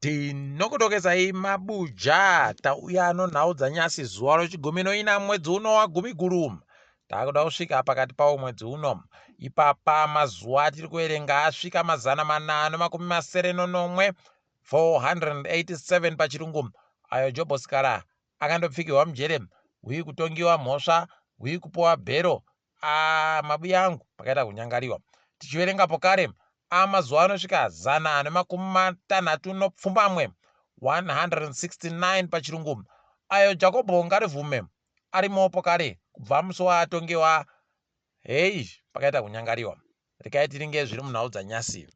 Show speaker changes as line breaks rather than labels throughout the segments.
Tinokutokezai mabuja tauya nonhau dzanyasi zuva rochigumi noina mwedzi uno wagumiguru. Takuda kusvika pakati pawo mwedzi uno. Ipapa mazuva atiri kuverenga asvika 477, 487 pachirungu, ayo Jobho Sikhala akandopfikirwa mujere, hwii kutongiwa mhosva, hwii kupuwa bhero. Ah, mabuya angu, pakaita kunyangariwa. Tichiverenga pokare amazuva anosvika 168, 169 pachirungu, ayo Jakobho Ngarivhume arimo pokare kubva musi waatongewa. Hei, pakaita kunyangariwa. Rekai tiringe zviri munhau dzanyasi.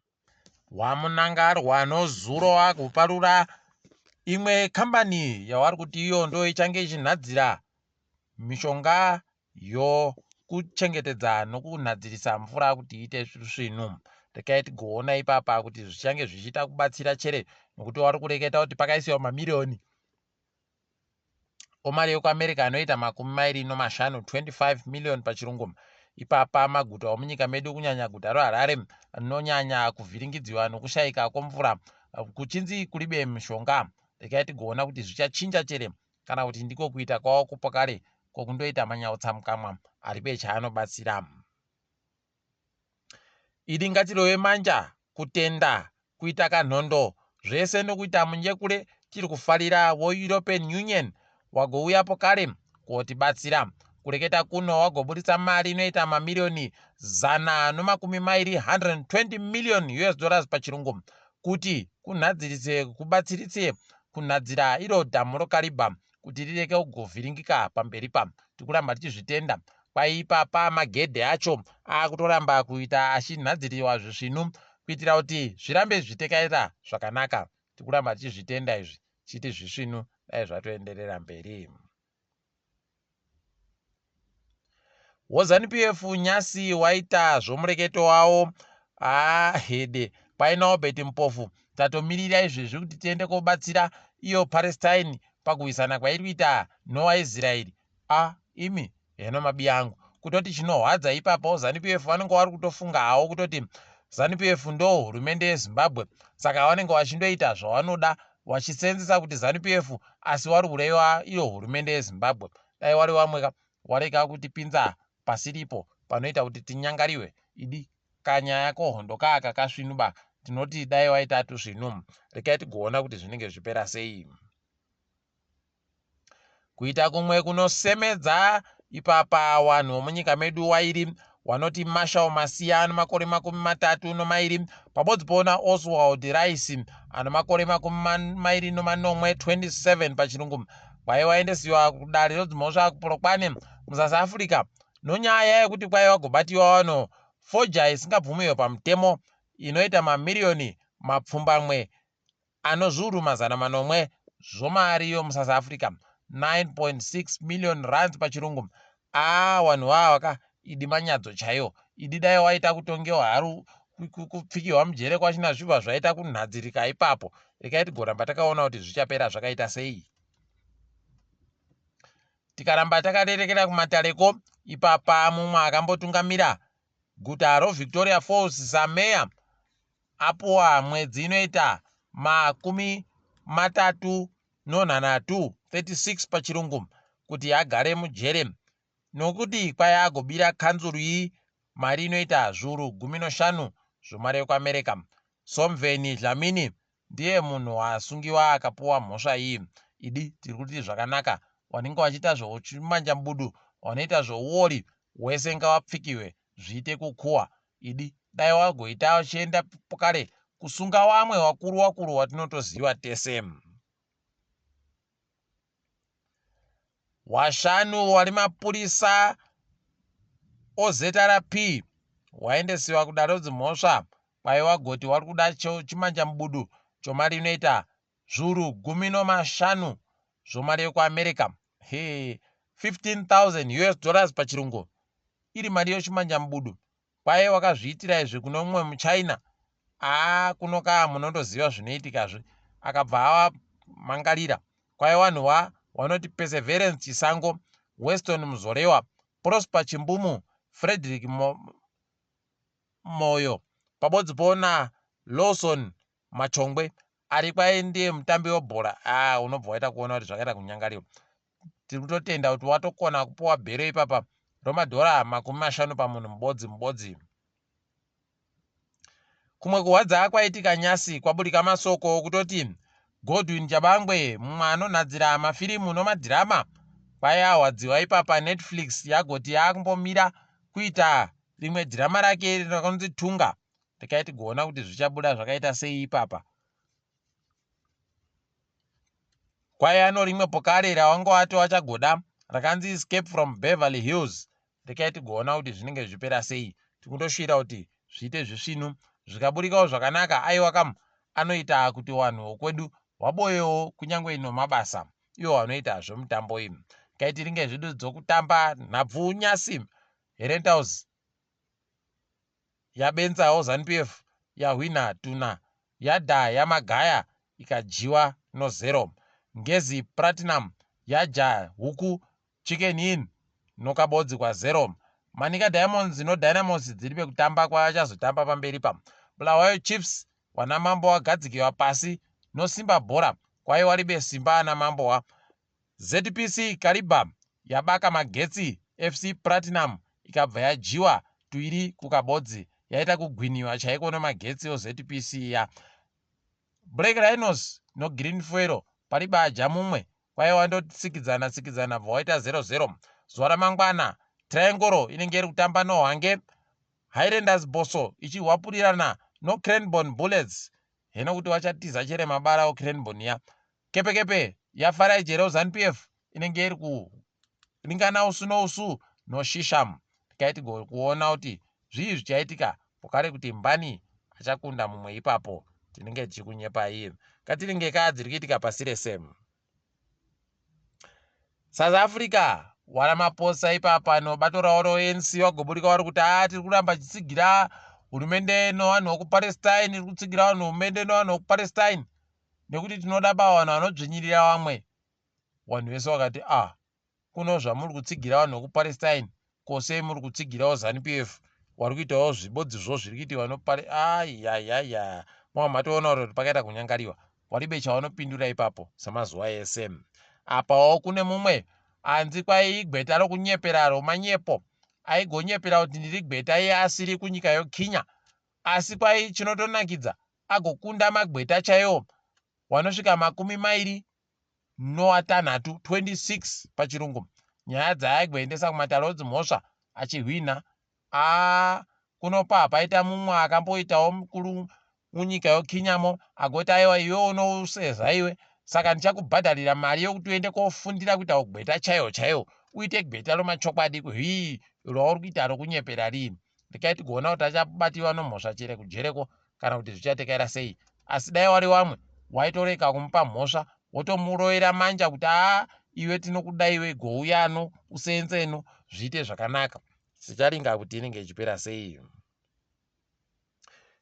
WaMunangarwa nozuro wakuparura imwe kambani yavari kuti iyo ndo ichange ichinhadzira mishonga yokuchengetedza nokunhadzirisa mvura kuti iite svinu. Rekai tigoona ipapa kuti zvichange zvichiita kubatsira chere nokuti wari kureketa kuti pakaisiwa mamiriyoni omari yekuAmerica anoita 25, 25 million pachirungu. Ipapa maguta omunyika medu kunyanya guta roHarare rinonyanya kuvhiringidziwa nokushaika kwomvura kuchinzi kuribe mishonga. Rekai tigoona kuti zvichachinja chere kana kuti ndiko kuita kwavo kupakare kwokundoita manyautsamukamwa aribe chaanobatsira. Idi ngatirove manja, kutenda, kuita kanhondo, zvese nokuita munjekure tiri kufarira voEuropean Union wagouyapo kare kotibatsira. Kureketa kuno wagoburitsa mari inoita mamiriyoni 120, 120 million US dollars pachirungu, kuti kunhadzirise kubatsirise kunhadzira iro dhamu roKariba kuti rireke kugovhiringika pamberi pa tikuramba tichizvitenda. Kwai ipapa magedhe acho akutoramba kuita achinhadziriwa zvisvinu kuitira kuti zvirambe zvitekaira zvakanaka. Tikuramba tichizvitenda izvi tichiti zvisvinu dai zvatoenderera mberi. WoZanu PF nyasi waita zvomureketo wawo ahede kwaina Obert Mpofu tatomirira izvezvi kuti tiende kobatsira iyo Palestine pakuwisana kwairi kuita nowaIsraeri. A imi heno mabiya angu kutoti chinohwadza ipapo Zanu PF vanenge vari kutofunga hawo kutoti Zanu PF ndo hurumende yeZimbabwe saka vanenge vachindoita zvavanoda vachisenzesa kuti Zanu PF asi wari kurewa iyo hurumende yeZimbabwe. Dai wari wamweka warega kutipinza pasiripo panoita kuti tinyangariwe. Idi kanyaya kohondo kaaka kasvinu ba tinoti dai waita tusvinu. Regai tigoona kuti zvinenge zvipera sei. Kuita kumwe kunosemedza ipapa wanhu womunyika medu wairi wanoti Marshal Masiya ano makore 32 pabodzi poona Oswald Rice ano makore 27, 27 pachirungu kwai waendesiwa kudare rodzimhosva kuPolokwane muSouth Africa nonyaya yekuti kwai wagobatiwa wano foja isingabvumiwe pamutemo inoita mamiriyoni mapfumbamwe ano zviuru 700 zvomari yomuSouth Africa, 9.6 million rands pachirungu. Aa wanhu wawa ka idi manyadzo chaiwo. Idi dai waita kutongewa haru kupfikirwa mujere kwachina zvibva zvaita kunhadzirika ipapo. Rekai tigoramba takaona kuti zvichapera zvakaita sei. Tikaramba takarerekera kumatareko ipapa mumwe akambotungamira guta roVictoria Falls sameya apuwa mwedzi inoita 36, 36 pachirungu, kuti agare mujere nokuti kwai agobira kanzuru iyi mari inoita zviuru 15 zvomari yekuAmerica. Somveni Dlamini ndiye munhu asungiwa akapuwa mhosva iyi. Idi tiri kuti zvakanaka wanenge wachiita zveuchimanjambudu wanoita zveuori wese ngawapfikiwe zviite kukuwa. Idi dai wagoita uchienda kare kusunga wamwe wakuru wakuru watinotoziva tese. Washanu wari mapurisa oZRP waendesiwa kudare rodzimhosva kwai wagoti wari kuda chimanjamubudu chomari inoita zviuru 15 zvomari yekuAmerica, he 15,000 US dollars pachirungu, iri mari yochimanjamubudu. Kwai wakazviitira izvi kuno mumwe muChina. Aa kuno kaa munondoziva zvinoitikazve. Akabva avamangarira. Kwai wanhu wa wanoti Perseverance Chisango, Weston Muzorewa, Prosper Chimbumu, Frederick Moyo pabodzi po na Lawson Machongwe. Ari kwai ndiye mutambi webhora ah, unobva waita kuona kuti zvakaita kunyangariwa. Tiri kutotenda kuti watokona kupuwa bhero ipapa romadhora 50 pamunhu mubodzi mubodzi. Kumwe kuhwadza kwaitika nyasi kwaburika masoko okutoti Godwin Jabangwe mumwe anonhadzira mafirimu nomadhirama kwai ahwadziwa ipapa Netflix yagoti yaakumbomira kuita rimwe dhirama rake rakanzi Tunga. Rekai tigoona kuti zvichabuda zvakaita sei ipapa. Kwai ano rimwe pokare rawanga wati wachagoda rakanzi Escape from Beverly Hills. Rekai tigoona kuti zvinenge zvichipera sei. Tikundoshuvira kuti zviite zvisvinu zvikaburikawo zvakanaka aiwa kam anoita kuti wanhu wokwedu waboyewo kunyange nomabasa iwo wanoita zvomutambo iyi. Rekai tiringe zvedu dzokutamba nhabvu nyasi Herentals yabenzawo Zanu-PF yahwina tuna yadha yamagaya ikadyiwa no zero. Ngezi Platinum yadya huku Chicken Inn nokabodzi kwa zero. Manica Diamonds noDynamos dziri pekutamba kwavachazotamba pamberi pa Bulawayo Chiefs wana mambo wagadzikiwa pasi noSimba Bhora kwai waribe simba ana mambo wa ZPC Kariba yabaka magetsi FC Platinum ikabva yadyiwa tuiri kukabodzi yaita kugwiniwa chaiko nemagetsi oZPC iya. Black Rhinos noGreen Fuel paribe adya mumwe kwai wandotsikidzana tsikidzana bva waita 0-0. Zuva ramangwana Triangle inenge iri kutamba noHwange Highlanders Bosso ichihwapurirana noCranborne Bullets heno kuti wachatiza chere mabara oCranborne iya. Kepekepe yaFarai Jere Zanu-PF inenge iri kuringana usu nousu noShisham. Tikaiti kuona kuti zvii zvichaitika pokare kuti mbani achakunda mumwe ipapo tinenge tichikunyepai. Ngatiringe ka dziri kuitika pasi rese. South Africa waRamaphosa ipapa nobato ravo roANC vagoburika vari kuti haa tiri kuramba tichitsigira hurumende novanhu vokuPalestine, tiri kutsigira vanhu hurumende novanhu vokuPalestine nekuti tinoda ba vanhu vanodzvinyirira vamwe. Vanhu vese vakati ah kuno zvamuri kutsigira vanhu vekuPalestine ko sei muri kutsigirawo Zanu-PF wari kuitawo zvibodzizvo zviri kuitiwa nopale ayayaya mava matoona kuti pakaita kunyangariwa waribe chavanopindura ipapo samazuva ese. Apawo kune mumwe anzi kwai igweta rokunyepera romanyepo aigonyepera kuti ndiri gweta iye asiri kunyika yoKenya asi kwai chinotonakidza agokunda magweta chaiwo wanosvika 26 26 pachirungu nyaya dzaaigoendesa kumatare odzimhosva achihwina. Aa kunopa paita mumwe akamboitawo mukuru munyika yoKenyamo agoti aiwa iwe unouseza iwe saka ndichakubhadharira mari yokuti uende kofundira kuita ugweta chaiwo chaiwo uite gweta romachokwadi hwii rauri kuita rokunyepera rii. Rekai tigoona kuti achabatiwa nomhosva chere kujereko kana kuti zvichatekaira sei. Asi dai wari wamwe waitoreka kumupa mhosva wotomuroera manja kuti aa iwe tinokuda iwe gouyano useenzeno zviite zvakanaka. Ticharinga kuti inenge ichipera sei.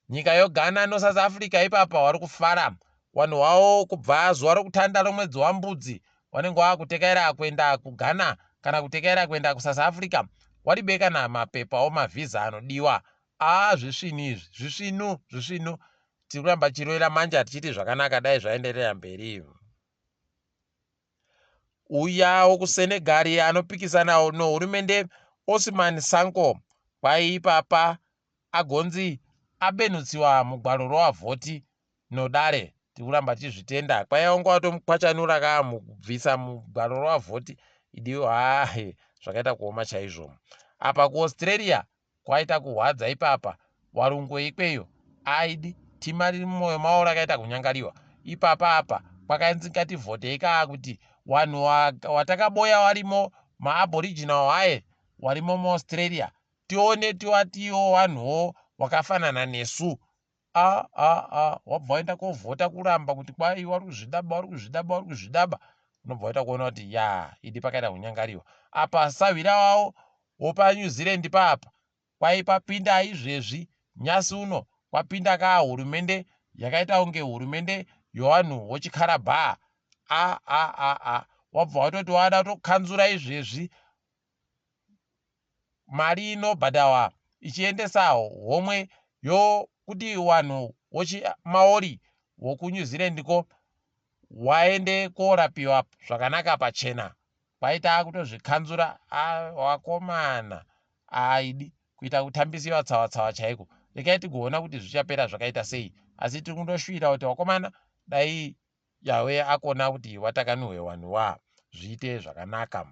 Nyika yoGhana noSouth Africa ipapa wari kufara wanhu wavo kubva zuva rokutanda romwedzi waMbudzi wanenge wakutekaira kuenda kuGhana kana kutekaira kuenda kuSouth Africa waribe kana mapepa omavhiza anodiwa. Aa zvisvinu izvi zvisvinu zvisvinu tiri kuramba tichiroera manja tichiti zvakanaka dai zvaenderera mberi. Uya wokuSenegal anopikisana nohurumende Ousmane Sonko kwai ipapa agonzi abenutsiwa mugwaro rowavhoti nodare. Tiri kuramba tichizvitenda kwai wanga watomukwachanura ka mukubvisa mugwaro rowavhoti idiwo hahe zvakaita kuoma chaizvo. Apa kuAustralia kwaita kuhwadza ipapa warungu ikweyo aidi tima riri mumwoyo mavo rakaita kunyangariwa ipapa apa kwakanzi ngativhotei kaa kuti vanhu watakaboya warimo maaboriginal aye warimo muAustralia tione tiwatiwo vanhuwo wakafanana nesu. A a a wabva waenda kovhota kuramba kuti kwai wari kuzvidaba wari kuzvidaba wari kuzvidaba unobva waita kuona kuti ya idi pakaita kunyangariwa apa sahwira wavo wopaNew Zealand paapa kwai papinda izvezvi nyasi uno kwapinda kaa hurumende yakaita kunge hurumende yowanhu wochikarabhaa a a a a wabva watoti wada kutokanzura izvezvi mari inobhadharwa ichiendesa homwe yokuti wanhu wochimaori wokuNew Zealand ko waende korapiwa zvakanaka pachena. Kwaita akutozvikanzura wakomana aidi kuita kutambisiwa tsawa tsawa chaiko. Rekai tigoona kuti zvichapera zvakaita sei. Asi tiri kundoshuwira kuti wakomana dai Yahweh akona kuti watakanuhwe wanhu wa zviite zvakanaka.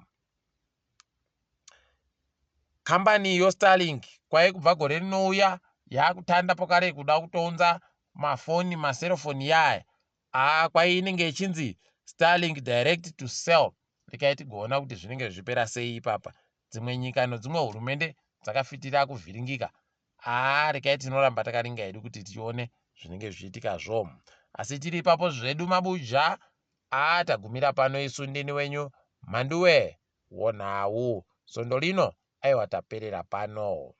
Kambani yoStarlink kwai kubva gore rinouya yakutanda pokare kuda kutounza mafoni maserofoni yaya aa kwai inenge ichinzi Starlink Direct to Cell. Rekai tigoona kuti zvinenge zvichipera sei ipapa. Dzimwe nyika nodzimwe hurumende dzakafitira kuvhiringika. Haa rekai tinoramba takaringa hedu kuti tione zvinenge zvichiitika zvo. Asi tiri ipapo zvedu mabuja. Haa tagumira pano isu ndini wenyu Mhanduwe wonhau. Svondo rino aiwa taperera pano.